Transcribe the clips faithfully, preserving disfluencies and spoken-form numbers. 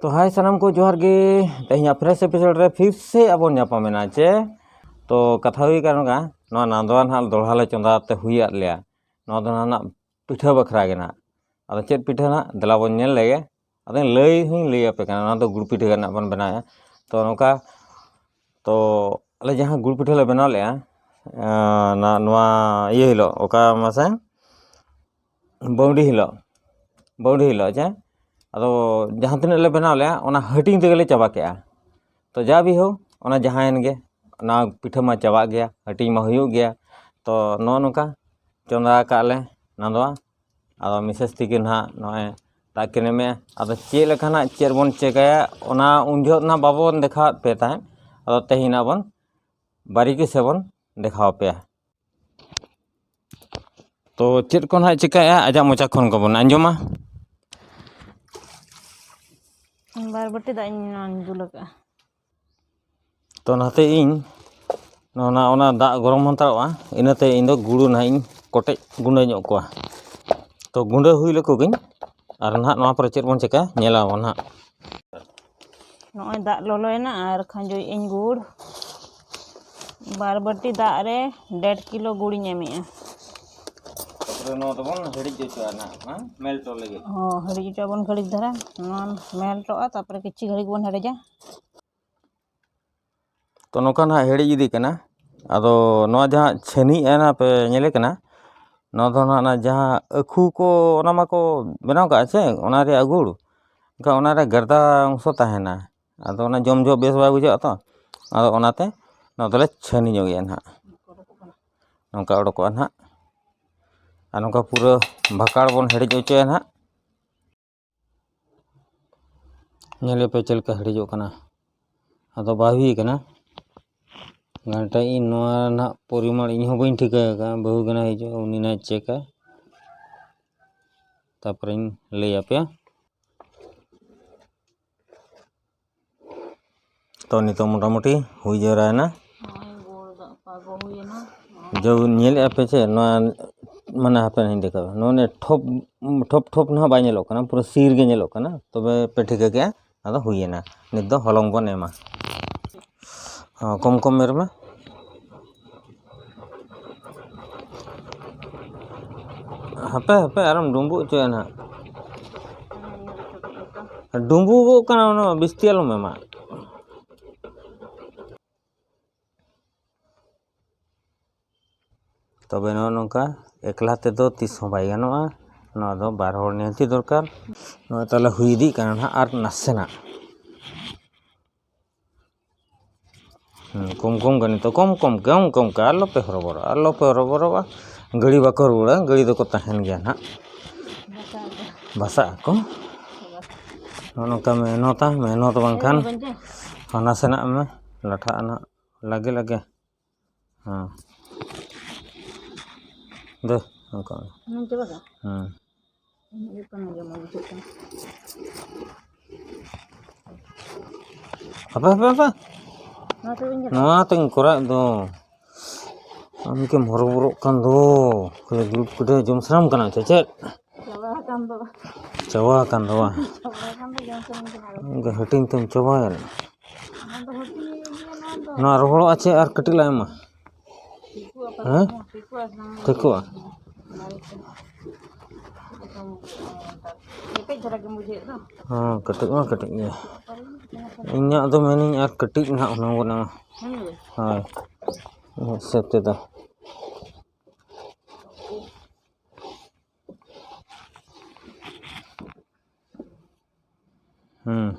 ᱛᱚ ᱦᱟᱭ ᱥᱟᱱᱟᱢ ᱠᱚ, ᱡᱚᱦᱟᱨ ᱜᱮ᱾ ᱛᱮᱦᱮᱧᱟᱜ fresh episode ᱨᱮ ᱯᱷᱤᱨ ᱥᱮ ᱟᱵᱚᱱ ᱧᱟᱯᱟᱢ ᱮᱱᱟ᱾ ᱪᱮ ᱛᱚ ᱠᱟᱛᱷᱟ ᱦᱩᱭ ᱠᱟᱱᱟ ᱱᱚᱝᱠᱟ, ᱱᱚᱣᱟ ᱱᱟᱫᱣᱟ ᱱᱟᱦᱟᱜ ᱫᱚᱦᱲᱟ ᱞᱮ ᱪᱚᱸᱫᱟ ᱛᱮ ᱦᱩᱭᱟᱫ ᱞᱮᱭᱟ᱾ ᱱᱚᱣᱟ ᱫᱚ ᱱᱟᱦᱟᱜ ᱯᱤᱴᱷᱟᱹ ᱵᱟᱠᱷᱨᱟ ᱜᱮ ᱱᱟᱦᱟᱜ᱾ ᱟᱫᱚ ᱪᱮᱫ ᱯᱤᱴᱷᱟᱹ ᱱᱟᱦᱟᱜ, ᱫᱮᱞᱟ ᱵᱚᱱ ᱧᱮᱞ ᱞᱮᱜᱮ᱾ ᱟᱫᱚᱧ ᱞᱟᱹᱭ ᱦᱚᱧ ᱞᱟᱹᱭ ᱟᱯᱮ ᱠᱟᱱᱟ, ᱱᱚᱣᱟ ᱫᱚ ᱜᱩᱲ ᱯᱤᱴᱷᱟᱹ ᱜᱮ ᱱᱟᱦᱟᱜ ᱵᱚᱱ ᱵᱮᱱᱟᱣᱮᱫᱼᱟ᱾ ᱛᱚ ᱱᱚᱝᱠᱟ, ᱛᱚ ᱟᱞᱮ ᱡᱟᱦᱟᱸ ᱜᱩᱲ ᱯᱤᱴᱷᱟᱹ ᱞᱮ ᱵᱮᱱᱟᱣ ᱞᱮᱜᱼᱟ, ᱟᱸ, ᱱᱟ-, ᱱᱚᱣᱟ ᱤᱭᱟᱹ ᱦᱤᱞᱳᱜ, ᱚᱠᱟ ᱢᱟᱥᱮ, ᱵᱟᱹᱣᱰᱤ ᱦᱤᱞᱳᱜ, ᱵᱟᱹᱣᱰᱤ ᱦᱤᱞᱳᱜ ᱡᱮ, ᱟᱫᱚ ᱡᱟᱦᱟᱸ ᱛᱤᱱᱟᱹᱜ ᱞᱮ ᱵᱮᱱᱟᱣ ᱞᱮᱜᱼᱟ, ᱚᱱᱟ ᱦᱟᱹᱴᱤᱧ ᱛᱮᱜᱮ ᱞᱮ ᱪᱟᱵᱟ ᱠᱮᱜᱼᱟ᱾ ᱛᱚ ᱡᱟ ᱵᱤᱦᱩ, ᱚᱱᱟ ᱡᱟᱦᱟᱸᱭᱮᱱ ᱜᱮ, ᱚᱱᱟ ᱯᱤᱴᱷᱟᱹ ᱢᱟ ᱪᱟᱵᱟᱜ ᱜᱮᱭᱟ, ᱦᱟᱹᱴᱤᱧ ᱢᱟ ᱦᱩᱭᱩᱜ ᱜᱮᱭᱟ᱾ ᱛᱚ ᱱᱚᱜᱼᱚ ᱱᱚᱝᱠᱟ ᱪᱚᱸᱫᱟ ᱟᱠᱟᱫ ᱞᱮ ᱱᱟᱫᱣᱟ᱾ ᱟᱫᱚ ᱢᱤᱥᱮᱥ ᱛᱤᱠᱤᱱ ᱱᱟᱦᱟᱜ ᱱᱚᱜᱼᱚᱭ ᱫᱟᱜ ᱠᱤᱱ ᱮᱢᱮᱜᱼᱟ᱾ ᱟᱫᱚ ᱪᱮᱫ ᱞᱮᱠᱟ ᱱᱟᱦᱟᱜ ᱪᱮᱫ ᱵᱚᱱ ᱪᱮᱠᱟᱭᱟ, ᱚᱱᱟ ᱩᱱ ᱡᱚᱦᱚᱜ ᱱᱟᱦᱟᱜ ᱵᱟᱵᱚᱱ ᱫᱮᱠᱷᱟᱣᱟᱫ ᱯᱮ ᱛᱟᱦᱮᱸᱫ᱾ ᱟᱫᱚ ᱛᱮᱦᱮᱧ ᱱᱟᱦᱟᱜ ᱵᱚᱱ ᱵᱟᱨᱤᱠᱤ ᱥᱮ ᱵᱚᱱ ᱫᱮᱠᱷᱟᱣ ᱟᱯᱮᱭᱟ᱾ ᱛᱚ ᱪᱮᱫ ᱠᱚ ᱱᱟᱦᱟᱜ ᱪᱮᱠᱟᱭᱟ, ᱟᱡᱟᱜ ᱢᱚᱪᱟ ᱠᱷᱚᱱ ᱜᱮᱵᱚᱱ ᱟᱸᱡᱚᱢᱟ᱾ ᱵᱟᱨ ᱵᱟᱹᱴᱤ ᱫᱟᱜ ᱤᱧ ᱫᱩᱞ ᱟᱠᱟᱫᱼᱟ᱾ ᱛᱚ ᱱᱟᱛᱮ ᱤᱧ ᱱᱚᱣᱟ, ᱚᱱᱟ ᱫᱟᱜ ᱜᱚᱨᱚᱢ ᱦᱟᱛᱟᱲᱚᱜᱼᱟ, ᱤᱱᱟᱹᱛᱮ ᱤᱧ ᱫᱚ ᱜᱩᱲ ᱱᱟᱦᱟᱜ ᱤᱧ ᱠᱚᱴᱮᱡ ᱜᱩᱸᱰᱟᱹ ᱧᱚᱜ ᱠᱚᱣᱟ᱾ ᱛᱚ ᱜᱩᱸᱰᱟᱹ ᱦᱩᱭ ᱞᱮᱠᱚ ᱜᱤᱧ, ᱟᱨ ᱱᱟᱦᱟᱜ ᱱᱚᱣᱟ ᱯᱚᱨᱮ ᱪᱮᱫ ᱵᱚᱱ ᱪᱮᱠᱟᱭᱟ, ᱧᱮᱞᱟᱵᱚᱱ ᱱᱟᱦᱟᱜ᱾ ᱱᱚᱜᱼᱚᱭ ᱫᱟᱜ ᱞᱚᱞᱚᱭᱮᱱᱟ ᱟᱨ ᱠᱷᱟᱸᱡᱚᱭᱮᱫ ᱟᱹᱧ ᱜᱩᱲ᱾ ᱵᱟᱨ ᱵᱟᱹᱴᱤ ᱫᱟᱜ ᱨᱮ ᱰᱮᱲ ᱠᱤᱞᱳ ᱜᱩᱲᱤᱧ ᱮᱢᱮᱜᱼᱟ᱾ ᱛᱟᱯᱚᱨᱮ ᱱᱚᱣᱟ ᱫᱚᱵᱚᱱ ᱦᱤᱲᱤᱡ ᱦᱚᱪᱚᱜᱼᱟ ᱱᱟᱦᱟᱜ, ᱦᱮᱸ, ᱢᱮᱞᱴᱚᱜ ᱞᱟᱹᱜᱤᱫ᱾ ᱦᱚᱸ, ᱦᱤᱲᱤᱡ ᱦᱚᱪᱚ ᱟᱵᱚᱱ ᱜᱷᱟᱹᱲᱤᱡ ᱫᱷᱟᱨᱟ᱾ ᱱᱚᱣᱟ ᱢᱮᱞᱴᱚᱜᱼᱟ, ᱛᱟᱯᱚᱨᱮ ᱠᱤᱪᱷᱩ ᱜᱷᱟᱹᱲᱤᱡ ᱵᱚᱱ ᱦᱮᱰᱮᱡᱟ᱾ ᱛᱚ ᱱᱚᱝᱠᱟ ᱱᱟᱦᱟᱜ ᱦᱮᱰᱮᱡ ᱤᱫᱤᱜ ᱠᱟᱱᱟ᱾ ᱟᱫᱚ ᱱᱚᱣᱟ ᱡᱟᱦᱟᱸ ᱪᱷᱟᱹᱱᱤᱜᱼᱟ ᱱᱟᱦᱟᱜ ᱯᱮ ᱧᱮᱞᱮ ᱠᱟᱱᱟ, ᱱᱚᱣᱟ ᱫᱚ ᱱᱟᱦᱟᱜ ᱚᱱᱟ ᱡᱟᱦᱟᱸ ᱟᱹᱠᱷᱩ ᱠᱚ, ᱚᱱᱟ ᱢᱟᱠᱚ ᱵᱮᱱᱟᱣ ᱠᱟᱜᱼᱟ ᱥᱮ, ᱚᱱᱟ ᱨᱮᱭᱟᱜ ᱜᱩᱲ, ᱮᱱᱠᱷᱟᱱ ᱚᱱᱟ ᱨᱮ ᱜᱟᱨᱫᱟ ᱚᱝᱥᱚ ᱛᱟᱦᱮᱱᱟ᱾ ᱟᱫᱚ ᱚᱱᱟ ᱡᱚᱢ ᱡᱚᱦᱚᱜ ᱵᱮᱥ ᱵᱟᱭ ᱵᱩᱡᱷᱟᱹᱜᱼᱟ ᱛᱚ, ᱟᱫᱚ ᱚᱱᱟᱛᱮ ᱱᱚᱣᱟ ᱫᱚᱞᱮ ᱪᱷᱟᱹᱱᱤ ᱧᱚᱜᱮᱜᱼᱟ ᱱᱟᱦᱟᱜ᱾ ᱱᱚᱝᱠᱟ ᱚᱰᱚᱠᱚᱜᱼᱟ ᱱᱟᱦᱟᱜ᱾ ᱟᱨ ᱱᱚᱝᱠᱟ ᱯᱩᱨᱟᱹ ᱵᱷᱟᱠᱟᱲ ᱵᱚᱱ ᱦᱮᱰᱮᱡ ᱦᱚᱪᱚᱭᱟ ᱱᱟᱦᱟᱜ᱾ ᱧᱮᱞᱮᱯᱮ ᱪᱮᱫ ᱞᱮᱠᱟ ᱦᱮᱰᱮᱡᱚᱜ ᱠᱟᱱᱟ᱾ ᱟᱫᱚ ᱵᱟᱭ ᱦᱩᱭ ᱠᱟᱱᱟ᱾ ᱜᱷᱟᱱᱴᱟᱭ ᱤᱧ ᱱᱚᱣᱟ ᱨᱮᱱᱟᱜ ᱯᱚᱨᱤᱢᱟᱬ ᱤᱧ ᱦᱚᱸ ᱵᱟᱹᱧ ᱴᱷᱤᱠᱟᱹ ᱟᱠᱟᱫᱼᱟ᱾ ᱵᱟᱹᱦᱩ ᱜᱮ ᱱᱟᱦᱟᱜ ᱦᱤᱡᱩᱜᱼᱟ, ᱩᱱᱤ ᱱᱟᱦᱟᱜ ᱪᱮᱠᱟ᱾ ᱛᱟᱯᱚᱨᱮᱧ ᱞᱟᱹᱭ ᱟᱯᱮᱭᱟ᱾ ᱛᱚ ᱱᱤᱛᱚᱜ ᱢᱚᱴᱟᱢᱩᱴᱤ ᱦᱩᱭ ᱡᱟᱣᱨᱟᱭᱮᱱᱟ᱾ ᱱᱚᱜᱼᱚᱭ ᱜᱩᱲ ᱫᱟᱜ ᱯᱟᱜᱚ ᱦᱩᱭᱮᱱᱟ᱾ ᱡᱚ ᱧᱮᱞᱮᱫᱼᱟ ᱯᱮ ᱪᱮ, ᱱᱚᱣᱟ ᱢᱟᱱᱮ ᱦᱟᱯᱮ ᱱᱟᱦᱟᱜ ᱤᱧ ᱫᱮᱠᱷᱟᱣᱟ᱾ ᱱᱚᱣᱟ ᱱᱮ ᱴᱷᱚᱯ, ᱴᱷᱚᱯ, ᱴᱷᱚᱯ ᱱᱟᱦᱟᱜ ᱵᱟᱭ ᱧᱮᱞᱚᱜ ᱠᱟᱱᱟ, ᱯᱩᱨᱟᱹ ᱥᱤᱨ ᱜᱮ ᱧᱮᱞᱚᱜ ᱠᱟᱱᱟ᱾ ᱛᱚᱵᱮ ᱯᱮ ᱴᱷᱤᱠᱟᱹ ᱠᱮᱜᱼᱟ ᱟᱫᱚ ᱦᱩᱭᱮᱱᱟ᱾ ᱱᱤᱛ ᱫᱚ ᱦᱚᱞᱚᱝ ᱵᱚᱱ ᱮᱢᱟ᱾ ᱦᱚᱸ, ᱠᱚᱢ ᱠᱚᱢ ᱮᱨ ᱢᱮ᱾ ᱦᱟᱯᱮ, ᱦᱟᱯᱮ, ᱟᱨᱮᱢ ᱰᱩᱸᱵᱩᱜ ᱦᱚᱪᱚᱭᱟ ᱱᱟᱦᱟᱜ᱾ ᱰᱩᱸᱵᱩᱜᱚᱜ ᱠᱟᱱᱟ, ᱩᱱᱟᱹᱜ ᱵᱤᱥᱛᱤ ᱟᱞᱚᱢ ᱮᱢᱟ᱾ ᱛᱚᱵᱮ ᱱᱚᱜᱼᱚ ᱱᱚᱝᱠᱟ ᱮᱠᱞᱟ ᱛᱮᱫᱚ ᱛᱤᱥ ᱦᱚᱸ ᱵᱟᱭ ᱜᱟᱱᱚᱜᱼᱟ᱾ ᱱᱚᱣᱟ ᱫᱚ ᱵᱟᱨ ᱦᱚᱲ ᱱᱤᱦᱟᱹᱛᱤ ᱫᱚᱨᱠᱟᱨ᱾ ᱱᱚᱣᱟ ᱛᱟᱦᱞᱮ ᱦᱩᱭ ᱤᱫᱤᱜ ᱠᱟᱱᱟ ᱱᱟᱦᱟᱜ ᱟᱨ ᱱᱟᱥᱮᱱᱟᱜ᱾ ᱦᱩᱸ, ᱠᱚᱢ ᱠᱚᱢ ᱜᱮ ᱱᱤᱛᱚᱜ, ᱠᱚᱢ ᱠᱚᱢ, ᱠᱚᱢ ᱠᱚᱢ ᱜᱮ, ᱟᱞᱚ ᱯᱮ ᱦᱚᱨᱚᱵᱚᱨᱚᱜᱼᱟ, ᱟᱞᱚ ᱯᱮ ᱦᱚᱨᱚᱵᱚᱨᱚᱜᱼᱟ᱾ ᱜᱟᱹᱲᱤ ᱵᱟᱠᱚ ᱨᱩᱣᱟᱹᱲᱟ, ᱜᱟᱹᱲᱤ ᱫᱚᱠᱚ ᱛᱟᱦᱮᱱ ᱜᱮᱭᱟ ᱱᱟᱦᱟᱜ᱾ ᱵᱷᱟᱥᱟᱜ ᱟᱠᱚ᱾ ᱱᱚᱜᱼᱚ ᱱᱚᱝᱠᱟ ᱢᱮᱦᱱᱚᱛᱟ, ᱢᱮᱦᱱᱚᱛ ᱵᱟᱝᱠᱷᱟᱱ ᱦᱟᱱᱟ ᱥᱮᱱᱟᱜ ᱢᱮ ᱞᱟᱴᱷᱟᱜᱼᱟ ᱱᱟᱦᱟᱜ ᱞᱟᱜᱮ ᱞᱟᱜᱮ᱾ ᱦᱮᱸ᱾ ᱫᱮ, ᱚᱱᱠᱟ ᱢᱮ᱾ ᱦᱩᱸ, ᱪᱟᱵᱟ ᱠᱮᱫᱟ? ᱦᱮᱸ᱾ ᱤᱧᱟᱹᱜ ᱜᱮ ᱠᱟᱱᱟ, ᱡᱚᱢ ᱵᱩᱡᱷᱟᱹᱜ ᱠᱟᱱᱟ᱾ ᱦᱟᱯᱮ, ᱦᱟᱯᱮ, ᱦᱟᱯᱮ᱾ ᱱᱚᱣᱟ ᱛᱮ ᱵᱟᱹᱧ ᱜᱟᱱᱚᱜᱼᱟ? ᱱᱚᱣᱟ ᱛᱮᱧ ᱠᱚᱨᱟᱣᱮᱫ ᱫᱚ᱾ ᱟᱢ ᱜᱮᱢ ᱦᱚᱨᱚᱵᱚᱨᱚᱜ ᱠᱟᱱ ᱫᱚ᱾ ᱠᱷᱟᱹᱞᱤ ᱜᱩᱲ ᱯᱤᱴᱷᱟᱹ ᱡᱚᱢ ᱥᱟᱱᱟᱢ ᱠᱟᱱᱟ ᱥᱮ ᱪᱮᱫ? ᱪᱟᱵᱟ ᱟᱠᱟᱱ ᱫᱚ᱾ ᱪᱟᱵᱟ ᱟᱠᱟᱱ ᱫᱚ ᱵᱟᱝ? ᱪᱟᱵᱟ ᱟᱠᱟᱱ ᱫᱚ ᱡᱚᱢ ᱥᱟᱱᱟᱢ ᱠᱟᱱᱟ ᱟᱨᱚ᱾ ᱚᱱᱠᱟ ᱦᱟᱹᱴᱤᱧ ᱛᱮᱢ ᱪᱟᱵᱟᱭᱟ᱾ ᱚᱱᱟ ᱫᱚ ᱦᱟᱹᱴᱤᱧ ᱜᱮᱭᱟ, ᱱᱚᱣᱟ ᱫᱚ᱾ ᱱᱚᱣᱟ ᱨᱚᱦᱚᱲᱚᱜᱼᱟ ᱪᱮ ᱟᱨ ᱠᱟᱹᱴᱤᱡ ᱞᱟᱝ ᱮᱢᱟ? ᱴᱷᱤᱠᱚᱜᱼᱟ, ᱦᱮᱸ? ᱴᱷᱤᱠᱚᱜᱼᱟ, ᱥᱟᱱᱟᱢ ᱴᱷᱤᱠᱚᱜᱼᱟ? ᱚᱱᱟ ᱜᱮᱛᱚ᱾ ᱮᱠᱫᱚᱢ, ᱠᱮᱴᱮᱡ ᱫᱷᱟᱨᱟ ᱜᱮᱢ ᱵᱩᱡᱷᱟᱹᱣᱮᱫ ᱫᱚ᱾ ᱦᱚᱸ, ᱠᱮᱴᱮᱡ ᱢᱟ ᱠᱮᱴᱮᱡ ᱜᱮ᱾ ᱤᱧᱟᱹᱜ ᱫᱚ ᱢᱮᱱᱟᱹᱧ ᱟᱨ ᱠᱟᱹᱴᱤᱡ ᱱᱟᱦᱟᱜ ᱦᱩᱱᱟᱹᱝ ᱵᱚᱱ ᱮᱢᱟ᱾ ᱦᱮᱸ᱾ ᱦᱳᱭ᱾ ᱤᱧᱟᱹᱜ ᱦᱤᱥᱟᱹᱵ ᱛᱮᱫᱚ᱾ ᱦᱩᱸ᱾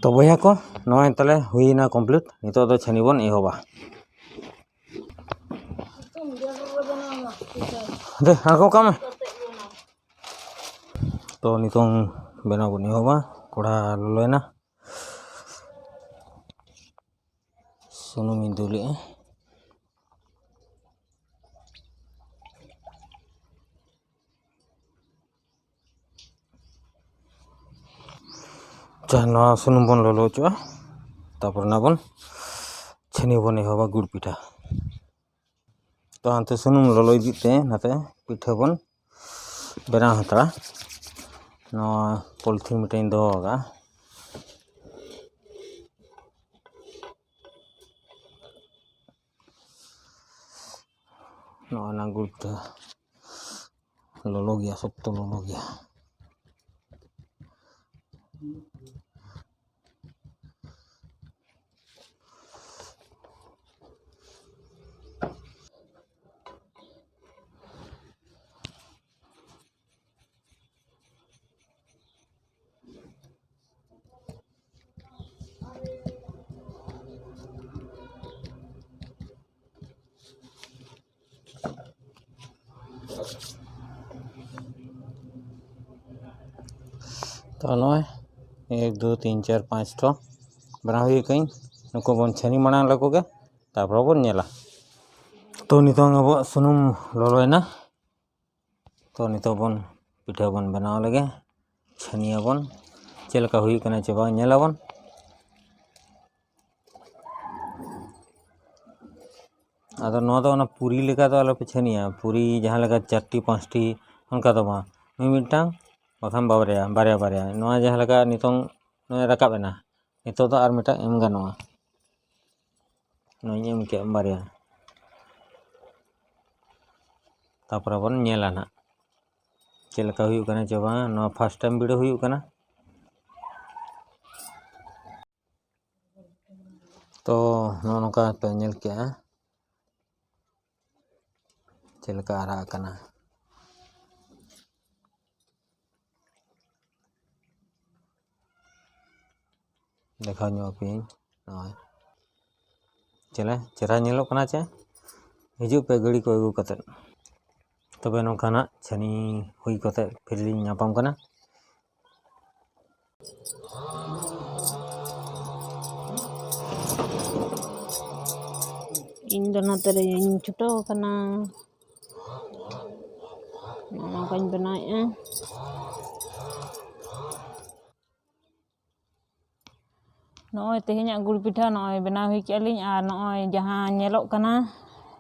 ᱛᱚ ᱵᱚᱭᱦᱟ ᱠᱚ, ᱱᱚᱜᱼᱚᱭ ᱛᱟᱦᱞᱮ ᱦᱩᱭᱱᱟ complete᱾ ᱱᱤᱛᱚᱜ ᱫᱚ ᱪᱷᱟᱹᱱᱤ ᱵᱚᱱ ᱮᱦᱚᱵᱟ᱾ ᱫᱮ, ᱟᱬᱜᱚ ᱠᱟᱜ ᱢᱮ᱾ ᱛᱚ ᱱᱤᱛᱚᱝ ᱵᱮᱱᱟᱣ ᱵᱚᱱ ᱮᱦᱚᱵᱟ᱾ ᱠᱚᱲᱦᱟ ᱞᱚᱞᱚᱭᱮᱱᱟ᱾ ᱥᱩᱱᱩᱢᱤᱧ ᱫᱩᱞᱮᱜᱼᱟ᱾ ᱟᱪᱪᱷᱟ, ᱱᱚᱣᱟ ᱥᱩᱱᱩᱢ ᱵᱚᱱ ᱞᱚᱞᱚ ᱦᱚᱪᱚᱜᱼᱟ, ᱛᱟᱨᱯᱚᱨ ᱚᱱᱟ ᱵᱚᱱ ᱪᱷᱟᱹᱱᱤ ᱵᱚᱱ ᱮᱦᱚᱵᱟ ᱜᱩᱲ ᱯᱤᱴᱷᱟᱹ᱾ ᱛᱚ ᱦᱟᱱᱛᱮ ᱥᱩᱱᱩᱢ ᱞᱚᱞᱚ ᱤᱫᱤᱜ ᱛᱮ ᱱᱟᱛᱮ ᱯᱤᱴᱷᱟᱹ ᱵᱚᱱ ᱵᱮᱱᱟᱣ ᱦᱟᱛᱟᱲᱟ᱾ ᱱᱚᱣᱟ ᱯᱚᱞᱤᱛᱷᱤᱱ ᱢᱤᱫᱴᱟᱝ ᱤᱧ ᱫᱚᱦᱚ ᱟᱠᱟᱫᱼᱟ᱾ ᱱᱚᱜᱼᱚᱭ ᱱᱟ ᱜᱩᱲ ᱯᱤᱴᱷᱟᱹ ᱞᱚᱞᱚ ᱜᱮᱭᱟ, ᱥᱚᱠᱛᱚ ᱞᱚᱞᱚ ᱜᱮᱭᱟ᱾ ᱛᱚ ᱱᱚᱜᱼᱚᱭ ᱮᱠ, ᱫᱩ, ᱛᱤᱱ, ᱪᱟᱨ, ᱯᱟᱸᱪ ᱴᱷᱚ ᱵᱮᱱᱟᱣ ᱦᱩᱭ ᱟᱠᱟᱫᱟᱹᱧ᱾ ᱱᱩᱠᱩ ᱵᱚᱱ ᱪᱷᱟᱹᱱᱤ ᱢᱟᱲᱟᱝ ᱞᱮᱠᱚ ᱜᱮ, ᱛᱟᱨᱯᱚᱨ ᱵᱚᱱ ᱧᱮᱞᱟ᱾ ᱛᱚ ᱱᱤᱛᱚᱝ ᱟᱵᱚᱣᱟᱜ ᱥᱩᱱᱩᱢ ᱞᱚᱞᱚᱭᱮᱱᱟ᱾ ᱛᱚ ᱱᱤᱛᱚᱜ ᱵᱚᱱ ᱯᱤᱴᱷᱟᱹ ᱵᱚᱱ ᱵᱮᱱᱟᱣ ᱞᱮᱜᱮ᱾ ᱪᱷᱟᱹᱱᱤᱭᱟᱵᱚᱱ ᱪᱮᱫ ᱞᱮᱠᱟ ᱦᱩᱭᱩᱜ ᱠᱟᱱᱟ ᱪᱮ ᱵᱟᱝ, ᱧᱮᱞᱟᱵᱚᱱ᱾ ᱟᱫᱚ ᱱᱚᱣᱟ ᱫᱚ ᱚᱱᱟ ᱯᱩᱨᱤ ᱞᱮᱠᱟ ᱫᱚ ᱟᱞᱚᱯᱮ ᱪᱷᱟᱹᱱᱤᱭᱟ, ᱯᱩᱨᱤ ᱡᱟᱦᱟᱸ ᱞᱮᱠᱟ ᱪᱟᱨᱴᱤ ᱯᱟᱸᱪᱴᱤ ᱚᱱᱠᱟ ᱫᱚ ᱵᱟᱝ, ᱢᱤᱫ ᱢᱤᱫᱴᱟᱝ ᱵᱟᱠᱷᱟᱱ ᱵᱟᱨᱭᱟ ᱵᱟᱨᱭᱟ ᱵᱟᱨᱭᱟ᱾ ᱱᱚᱣᱟ ᱡᱟᱦᱟᱸ ᱞᱮᱠᱟ ᱱᱤᱛᱚᱝ ᱱᱚᱜᱼᱚᱭ ᱨᱟᱠᱟᱵ ᱮᱱᱟ, ᱱᱤᱛᱚᱜ ᱫᱚ ᱟᱨ ᱢᱤᱫᱴᱟᱝ ᱮᱢ ᱜᱟᱱᱚᱜᱼᱟ᱾ ᱱᱚᱣᱟᱧ ᱮᱢ ᱠᱮᱫ ᱵᱟᱨᱭᱟ᱾ ᱛᱟᱯᱚᱨᱮ ᱵᱚᱱ ᱧᱮᱞᱟ ᱱᱟᱜ ᱪᱮᱫ ᱞᱮᱠᱟ ᱦᱩᱭᱩᱜ ᱠᱟᱱᱟ ᱪᱮ ᱵᱟᱝ᱾ ᱱᱚᱣᱟ first time video ᱦᱩᱭᱩᱜ ᱠᱟᱱᱟ᱾ ᱛᱚ ᱱᱚᱜᱼᱚ ᱱᱚᱝᱠᱟ ᱯᱮ ᱧᱮᱞ ᱠᱮᱜᱼᱟ ᱪᱮᱫ ᱞᱮᱠᱟ ᱟᱨᱟᱜ ᱟᱠᱟᱱᱟ᱾ ᱫᱮᱠᱷᱟᱣ ᱧᱚᱜ ᱟᱯᱮᱭᱟᱹᱧ ᱱᱚᱜᱼᱚᱭ᱾ ᱪᱮᱞᱮ ᱪᱮᱦᱨᱟ ᱧᱮᱞᱚᱜ ᱠᱟᱱᱟ ᱪᱮ? ᱦᱤᱡᱩᱜ ᱯᱮ ᱜᱟᱹᱰᱤ ᱠᱚ ᱟᱹᱜᱩ ᱠᱟᱛᱮᱫ᱾ ᱛᱚᱵᱮ ᱱᱚᱝᱠᱟᱱᱟᱜ ᱪᱷᱟᱹᱱᱤ ᱦᱩᱭ ᱠᱟᱛᱮᱫ ᱯᱷᱤᱨ ᱞᱤᱧ ᱧᱟᱯᱟᱢ ᱠᱟᱱᱟ᱾ ᱤᱧ ᱫᱚ ᱱᱚᱛᱮ ᱨᱮᱧ ᱪᱷᱩᱴᱟᱹᱣ ᱟᱠᱟᱱᱟ᱾ ᱱᱚᱜᱼᱚ ᱱᱚᱝᱠᱟᱧ ᱵᱮᱱᱟᱣᱮᱫᱼᱟ᱾ ᱱᱚᱜᱼᱚᱭ ᱛᱮᱦᱮᱧᱟᱜ ᱜᱩᱲ ᱯᱤᱴᱷᱟᱹ ᱱᱚᱜᱼᱚᱭ ᱵᱮᱱᱟᱣ ᱦᱩᱭ ᱠᱮᱜᱼᱟ ᱞᱤᱧ, ᱟᱨ ᱱᱚᱜᱼᱚᱭ ᱡᱟᱦᱟᱸ ᱧᱮᱞᱚᱜ ᱠᱟᱱᱟ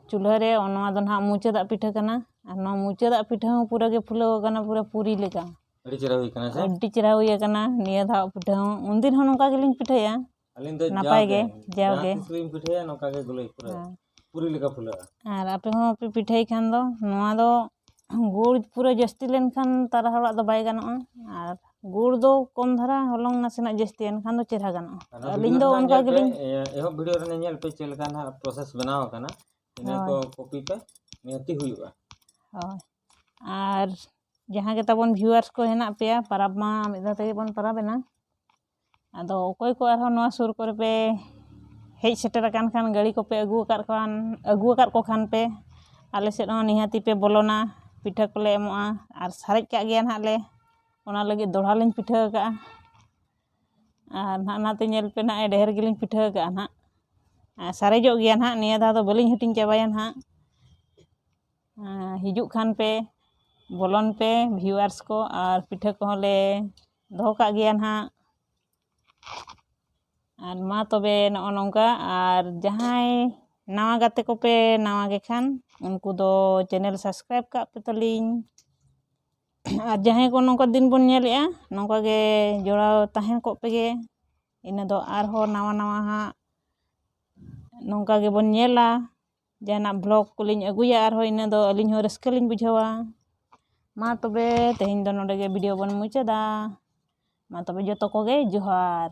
ᱪᱩᱞᱦᱟᱹ ᱨᱮ, ᱱᱚᱣᱟ ᱫᱚ ᱱᱟᱦᱟᱜ ᱢᱩᱪᱟᱹᱫᱟᱜ ᱯᱤᱴᱷᱟᱹ ᱠᱟᱱᱟ᱾ ᱟᱨ ᱱᱚᱣᱟ ᱢᱩᱪᱟᱹᱫᱟᱜ ᱯᱤᱴᱷᱟᱹ ᱦᱚᱸ ᱯᱩᱨᱟᱹ ᱜᱮ ᱯᱷᱩᱞᱟᱹᱣ ᱟᱠᱟᱱᱟ, ᱯᱩᱨᱟᱹ ᱯᱩᱨᱤ ᱞᱮᱠᱟ᱾ ᱟᱹᱰᱤ ᱪᱮᱦᱨᱟ ᱦᱩᱭ ᱠᱟᱱᱟ ᱥᱮ? ᱟᱹᱰᱤ ᱪᱮᱦᱨᱟ ᱦᱩᱭ ᱟᱠᱟᱱᱟ ᱱᱤᱭᱟᱹ ᱫᱷᱟᱣ ᱯᱤᱴᱷᱟᱹ ᱦᱚᱸ᱾ ᱩᱱᱫᱤᱱ ᱦᱚᱸ ᱱᱚᱝᱠᱟ ᱜᱮᱞᱤᱧ ᱯᱤᱴᱷᱟᱹᱭᱟ᱾ ᱟᱹᱞᱤᱧ ᱫᱚ ᱱᱟᱯᱟᱭ ᱡᱟᱣᱜᱮ, ᱜᱮ, ᱡᱟᱣᱜᱮ᱾ ᱡᱟᱦᱟᱸ ᱛᱤᱥ ᱞᱤᱧ ᱯᱤᱴᱷᱟᱹᱭᱟ, ᱱᱚᱝᱠᱟ ᱜᱮ ᱜᱩᱞᱟᱹᱭ ᱯᱩᱨᱟᱹᱜᱼᱟ᱾ ᱦᱮᱸ᱾ ᱯᱩᱨᱤ ᱞᱮᱠᱟ ᱯᱷᱩᱞᱟᱹᱜᱼᱟ᱾ ᱟᱨ ᱟᱯᱮ ᱦᱚᱸ ᱯᱮ ᱯᱤᱴᱷᱟᱹᱭ ᱠᱷᱟᱱ ᱫᱚ, ᱱᱚᱣᱟ ᱫᱚ ᱜᱩᱲ ᱯᱩᱨᱟᱹ ᱡᱟᱹᱥᱛᱤ ᱞᱮᱱᱠᱷᱟᱱ ᱛᱟᱨᱟ ᱦᱚᱲᱟᱜ ᱫᱚ ᱵᱟᱭ ᱜᱟᱱᱚᱜᱼᱟ᱾ ᱟᱨ ᱜᱩᱲ ᱫᱚ ᱠᱚᱢ ᱫᱷᱟᱨᱟ, ᱦᱚᱞᱚᱝ ᱱᱟᱥᱮᱱᱟᱜ ᱡᱟᱹᱥᱛᱤ, ᱮᱱᱠᱷᱟᱱ ᱫᱚ ᱪᱮᱦᱨᱟ ᱜᱟᱱᱚᱜᱼᱟ᱾ ᱟᱨ ᱟᱹᱞᱤᱧ ᱫᱚ ᱵᱷᱤᱰᱤᱭᱳ ᱨᱮ ᱚᱱᱠᱟ ᱧᱮᱞ ᱯᱮ, ᱜᱮᱞᱤᱧ ᱮ, ᱮᱦᱚᱵ ᱵᱷᱤᱰᱤᱭᱳ ᱨᱮ ᱧᱮᱞ ᱯᱮ ᱪᱮᱫ ᱞᱮᱠᱟ ᱱᱟᱦᱟᱜ ᱯᱨᱚᱥᱮᱥ ᱵᱮᱱᱟᱣ ᱟᱠᱟᱱᱟ, ᱤᱱᱟᱹ ᱦᱳᱭ᱾ ᱠᱚ ᱠᱚᱯᱤ ᱯᱮ, ᱱᱤᱦᱟᱹᱛᱤ ᱦᱩᱭᱩᱜᱼᱟ᱾ ᱦᱳᱭ᱾ ᱟᱨ ᱡᱟᱦᱟᱸ ᱜᱮ ᱛᱟᱵᱚᱱ ᱵᱷᱤᱭᱩᱣᱟᱨᱥ ᱠᱚ ᱦᱮᱱᱟᱜ ᱯᱮᱭᱟ, ᱯᱟᱨᱟᱵᱽ ᱢᱟ ᱢᱤᱫ ᱫᱷᱟᱣ ᱛᱮᱜᱮ ᱵᱚᱱ ᱯᱟᱨᱟᱵᱽ ᱮᱱᱟ᱾ ᱟᱫᱚ ᱚᱠᱚᱭ ᱠᱚ ᱟᱨᱦᱚᱸ ᱱᱚᱣᱟ ᱥᱩᱨ ᱠᱚᱨᱮ ᱯᱮ ᱦᱮᱡ ᱥᱮᱴᱮᱨ ᱟᱠᱟᱱ ᱠᱷᱟᱱ, ᱜᱟᱹᱲᱤ ᱠᱚᱯᱮ ᱟᱹᱜᱩ ᱟᱠᱟᱫ ᱠᱷᱟᱱ, ᱟᱹᱜᱩ ᱟᱠᱟᱫ ᱠᱚ ᱠᱷᱟᱱ ᱯᱮ, ᱟᱞᱮ ᱥᱮᱫ ᱦᱚᱸ ᱱᱤᱦᱟᱹᱛᱤ ᱯᱮ ᱵᱚᱞᱚᱱᱟ, ᱯᱤᱴᱷᱟᱹ ᱠᱚᱞᱮ ᱮᱢᱚᱜᱼᱟ᱾ ᱟᱨ ᱥᱟᱨᱮᱡ ᱠᱟᱜ ᱜᱮᱭᱟ ᱱᱟᱦᱟᱜ ᱞᱮ, ᱚᱱᱟ ᱞᱟᱹᱜᱤᱫ ᱫᱚᱦᱲᱟ ᱞᱤᱧ ᱯᱤᱴᱷᱟᱹ ᱟᱠᱟᱫᱼᱟ᱾ ᱟᱨ ᱱᱟᱦᱟᱜ ᱱᱟᱛᱮ ᱧᱮᱞ ᱯᱮ ᱱᱟᱦᱟᱜ, ᱰᱷᱮᱨ ᱜᱮᱞᱤᱧ ᱯᱤᱴᱷᱟᱹ ᱟᱠᱟᱫᱼᱟ ᱱᱟᱦᱟᱜ᱾ ᱟᱨ ᱥᱟᱨᱮᱡᱚᱜ ᱜᱮᱭᱟ ᱱᱟᱦᱟᱜ, ᱱᱤᱭᱟᱹ ᱫᱷᱟᱣ ᱫᱚ ᱵᱟᱹᱞᱤᱧ ᱦᱟᱹᱴᱤᱧ ᱪᱟᱵᱟᱭᱟ ᱱᱟᱦᱟᱜ᱾ ᱟᱨ ᱦᱤᱡᱩᱜ ᱠᱷᱟᱱ ᱯᱮ, ᱵᱚᱞᱚᱱ ᱯᱮ ᱵᱷᱤᱭᱩᱣᱟᱨᱥ ᱠᱚ, ᱟᱨ ᱯᱤᱴᱷᱟᱹ ᱠᱚᱦᱚᱸ ᱞᱮ ᱫᱚᱦᱚ ᱠᱟᱜ ᱜᱮᱭᱟ ᱱᱟᱦᱟᱜ᱾ ᱟᱨ ᱢᱟ ᱛᱚᱵᱮ ᱱᱚᱜᱼᱚ ᱱᱚᱝᱠᱟ, ᱟᱨ ᱡᱟᱦᱟᱸᱭ ᱱᱟᱣᱟ ᱜᱟᱛᱮ ᱠᱚᱯᱮ ᱱᱟᱣᱟ ᱜᱮ ᱠᱷᱟᱱ, ᱩᱱᱠᱩ ᱫᱚ ᱪᱮᱱᱮᱞ ᱥᱟᱵᱥᱠᱨᱟᱭᱤᱵᱽ ᱠᱟᱜ ᱯᱮ ᱛᱟᱹᱞᱤᱧ᱾ ᱟᱨ ᱡᱟᱦᱟᱸᱭ ᱠᱚ ᱱᱚᱝᱠᱟ ᱫᱤᱱ ᱵᱚᱱ ᱧᱮᱞᱮᱜᱼᱟ, ᱱᱚᱝᱠᱟ ᱜᱮ ᱡᱚᱲᱟᱣ ᱛᱟᱦᱮᱸ ᱠᱚᱜ ᱯᱮᱜᱮ᱾ ᱤᱱᱟᱹ ᱫᱚ ᱟᱨᱦᱚᱸ ᱱᱟᱣᱟ ᱱᱟᱣᱟ ᱦᱟᱸᱜ ᱱᱚᱝᱠᱟ ᱜᱮᱵᱚᱱ ᱧᱮᱞᱟ᱾ ᱡᱟᱦᱟᱱᱟᱜ ᱵᱷᱞᱚᱜᱽ ᱠᱚᱞᱤᱧ ᱟᱹᱜᱩᱭᱟ ᱟᱨᱦᱚᱸ, ᱤᱱᱟᱹ ᱫᱚ ᱟᱹᱞᱤᱧ ᱦᱚᱸ ᱨᱟᱹᱥᱠᱟᱹ ᱞᱤᱧ ᱵᱩᱡᱷᱟᱹᱣᱟ᱾ ᱢᱟ ᱛᱚᱵᱮ ᱛᱮᱦᱮᱧ ᱫᱚ ᱱᱚᱰᱮ ᱜᱮ ᱵᱷᱤᱰᱤᱭᱳ ᱵᱚᱱ ᱢᱩᱪᱟᱹᱫᱟ᱾ ᱢᱟ ᱛᱚᱵᱮ ᱡᱚᱛᱚ ᱠᱚᱜᱮ ᱡᱚᱦᱟᱨ᱾